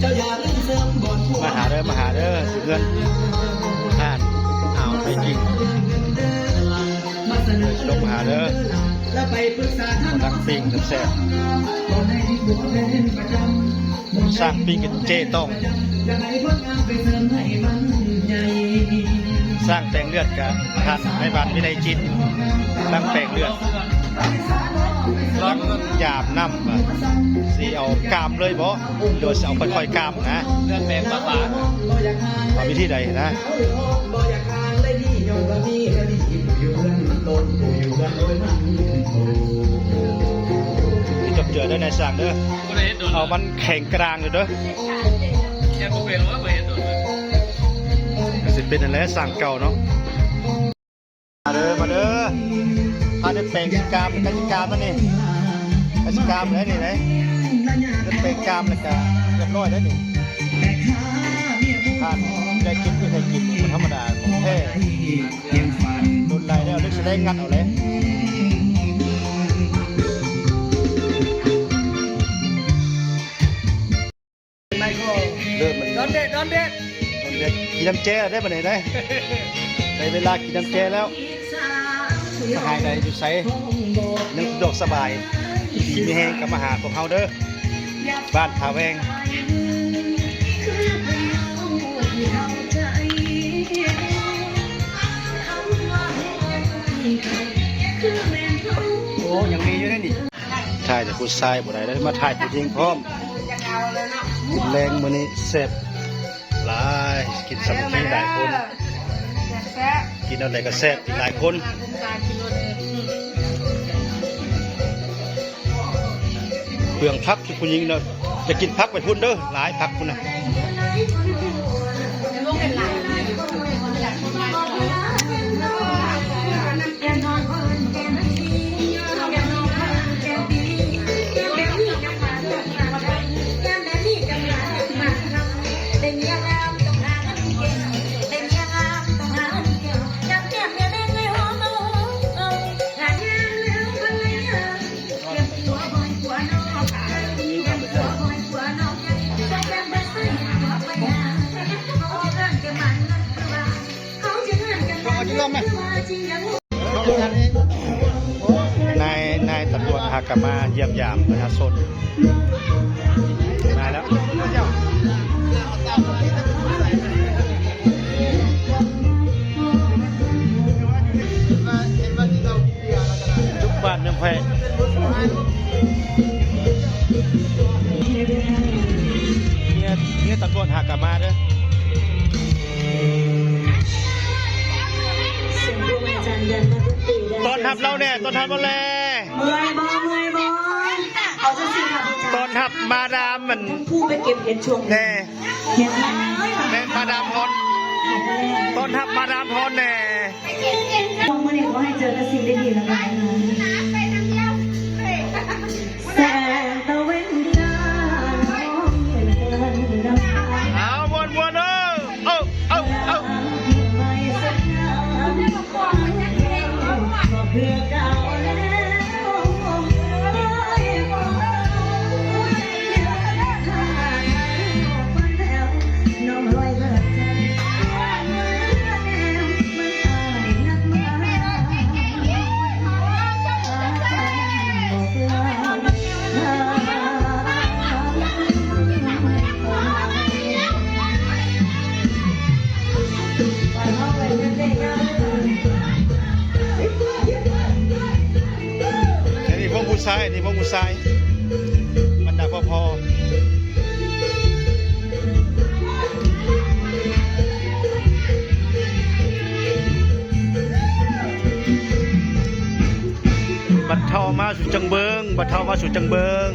ມາຫາເດີ ມາຫາເດີ ຢູ່ເຮືອນຮ້ານອ່າວໄປກິນ ເດີ ຊິລົງມາຫາເດີ ມາດັກປີ້ງແຊບໆ ສ້າງປີ້ງກັບເຈ້ຕ້ອງ ສ້າງແປງເລືອດກະທ່ານນາຍບ້ານວິໄລຈິດ ສ້າງແປງເລືອດ ຫຼັງຢາມນ້ຳວ່າ ຊິເອົາກາມເລີຍບໍ່ ຫຼືວ່າຊິເອົາຄ່ອຍໆກາມນະ ເລືອດແປງປາປາ ເອົາວິທີໃດນະ ມີຈັບເຈື່ອເດີນາຍຊ່າງເດີ ບໍ່ໄດ້ເຮັດດົນ ເອົາມັນແຂງກລາງຢູ່ເດີ ແກບໍ່ເປັນວ່າບໍ່ເຮັດດົນ ກະຊິເປັນຫັ້ນແຫຼະ ຊ່າງເກົ່າເນາະ. ມາເດີ ມາເດີ ພາໄດ້ແປງຊິກາມ ກະຊິກາມແລ້ວນີ້ ກະຊິກາມແລ້ວນີ້ເດ້ ໄດ້ແປງກາມແລ້ວກະຮຽບຮ້ອຍແລ້ວນີ້ ທ່ານໄດ້ກິນຄືໄດ້ກິນ ບໍ່ທຳມະດາ ຂອງແທ້ ດົນຫຼາຍແລ້ວ ເລີຍຊິໄດ້ງັດເອົາແຫຼະ. ເລີ່ມບັດນີ້ ດອນເດັດ ດອນເດັດ ດອນເດັດ ກິນນ້ຳແຈ່ວໄດ້ບັດນີ້ໄດ້ ໄດ້ເວລາກິນນ້ຳແຈ່ວແລ້ວ ສະຫາຍໃດຢູ່ໃສ ຍັງສະດວກສະບາຍ ດີມີແຮງກະມາຫາພວກເຮົາເດີ ບ້ານທ່າແວງ. ໂອ້ ຍັງມີຢູ່ເດ້ນີ້. ຖ່າຍແຕ່ຜູ້ຊາຍບໍ່ໄດ້ເດ້ ມາຖ່າຍຜູ້ຍິງພ້ອມ. ກິນແລງມື້ນີ້ແຊບຫຼາຍ ກິນສາມັກຄີຫຼາຍຄົນ ກິນອັນໃດກະແຊບ ກິນຫຼາຍຄົນ ເປືອງຜັກຄືຜູ້ຍິງເນາະ ຢາກກິນຜັກໄປພຸ້ນເດີ ຫຼາຍຜັກພຸ້ນນະ. ນາຍ ນາຍຕຳຫຼວດຫາກະມາຢ້ຽມຢາມປະຊາຊົນ ມາແລ້ວ ທຸກບ້ານເມືອງແພ ເມຍ ເມຍຕຳຫຼວດຫາກະມາເດີ. ຕ້ອນຮັບລາວແດ່ ຕ້ອນຮັບລາວແດ່. ເມື່ອຍບໍ່ ເມື່ອຍບໍ່? ເອົາຈັ່ງຊີ້ຄ່ະ ຕ້ອນຮັບມາດາມ ອັນ ຜູ້ໄປເກັບເຫັດຊ່ວງແດ່. ເຫັນໄໝ? ແມ່ນມາດາມພອນ ຕ້ອນຮັບມາດາມພອນແດ່. ມື້ນີ້ຂໍໃຫ້ເຈີແຕ່ສິ່ງດີໆ ແລ້ວກັນເນາະ. ແສງຕາເວັນຈ້າ ເອົາ ມ່ວນໆ ເອີ ເອີ ເອີ ເອີ. ອັນນີ້ພວກຜູ້ຊາຍ ອັນນີ້ພວກຜູ້ຊາຍ ບັນດາພໍ່ໆ. ບັດເຖົ້າມາສູ່ຈັ່ງເບິ່ງ ບັດເຖົ້າມາສູ່ຈັ່ງເບິ່ງ.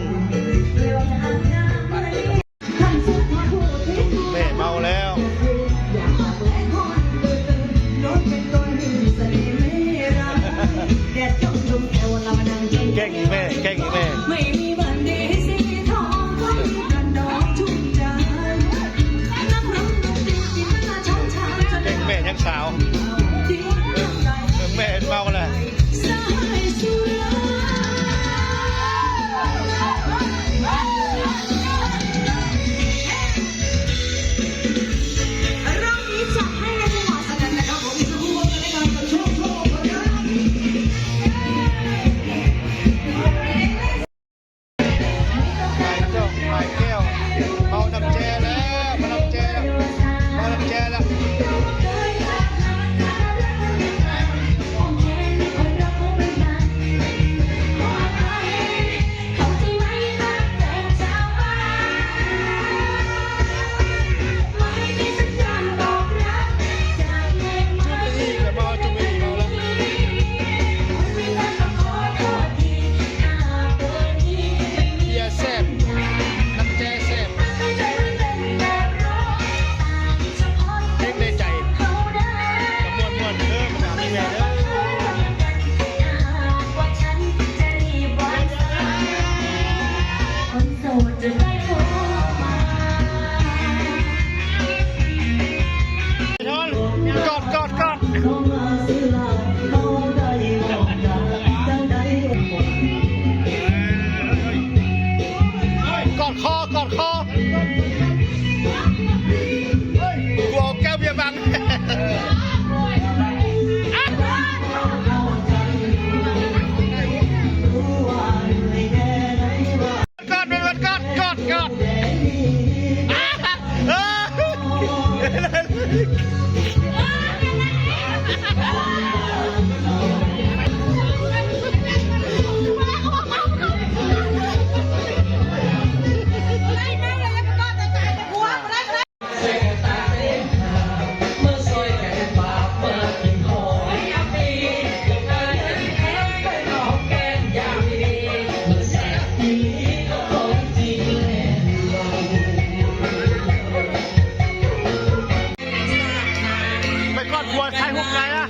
ແມ່ເມົາແລ້ວ ແກ້ງອີກແມ່ ແກ້ງອີກແມ່ ແກ້ງແມ່ຍັງສາວ ແມ່ເມົາແລ້ວ. ກູເອົາແກ້ວເບຍບັງ. ກອດ ກອດ ກອດ ກອດ ກອດ. ໄປກອດຜົວ ຖ່າຍຮູບໄດ້ລະ.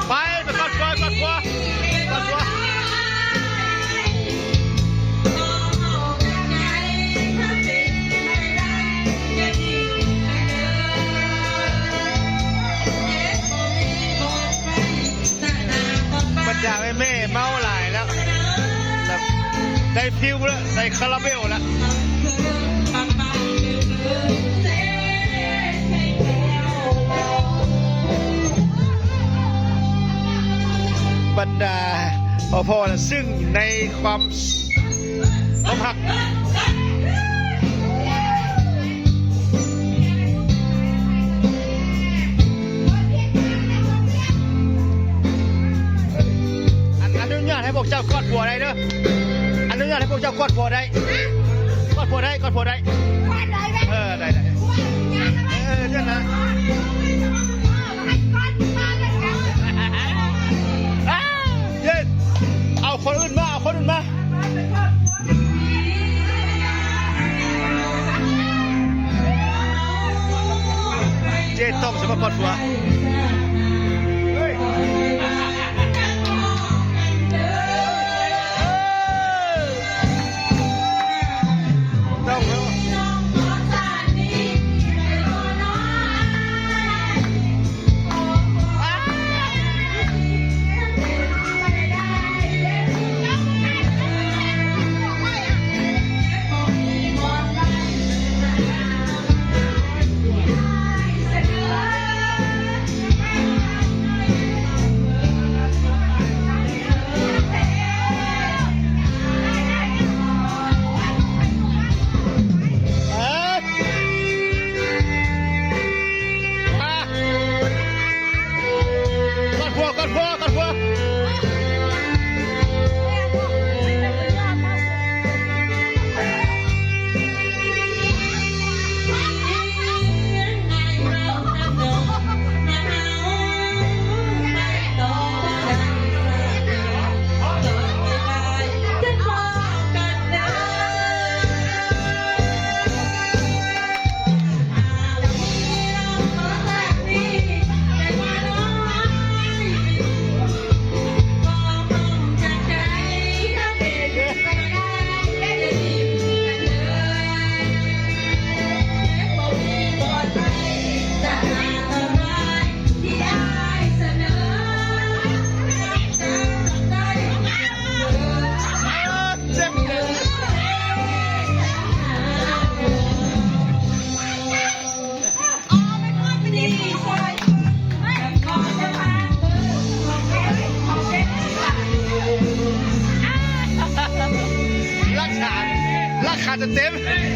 ໄປ ໄປກອດຜົວ ກອດຜົວ ກອດຜົວ. ບັນດາແມ່ໆ ເມົາຫຼາຍແລ້ວ ແບບໄດ້ຟິວແລ້ວ ໄດ້ຄາລາເບວແລ້ວ. ບັນດາພໍ່ໆ ນະ ຊຶ່ງໃນຄວາມ ຄວາມຮັກ. ອັນ ອະນຸຍາດໃຫ້ພວກເຈົ້າກອດຜົວໄດ້ເດີ. ອະນຸຍາດໃຫ້ພວກເຈົ້າກອດຜົວໄດ້. ກອດຜົວໄດ້ ກອດຜົວໄດ້. ເອີ ໄດ້ ໄດ້. ເອີ ນັ້ນລະ. ເຢັນ ເອົາຄົນອື່ນມາ ເອົາຄົນອື່ນມາ. ເຈຕ້ອງຊິມາກອດຜົວ. ກອດຜົວ ກອດຜົວ ກອດຜົວ. ຫຼັກຖານ ຫຼັກຖານເຕັມໆ.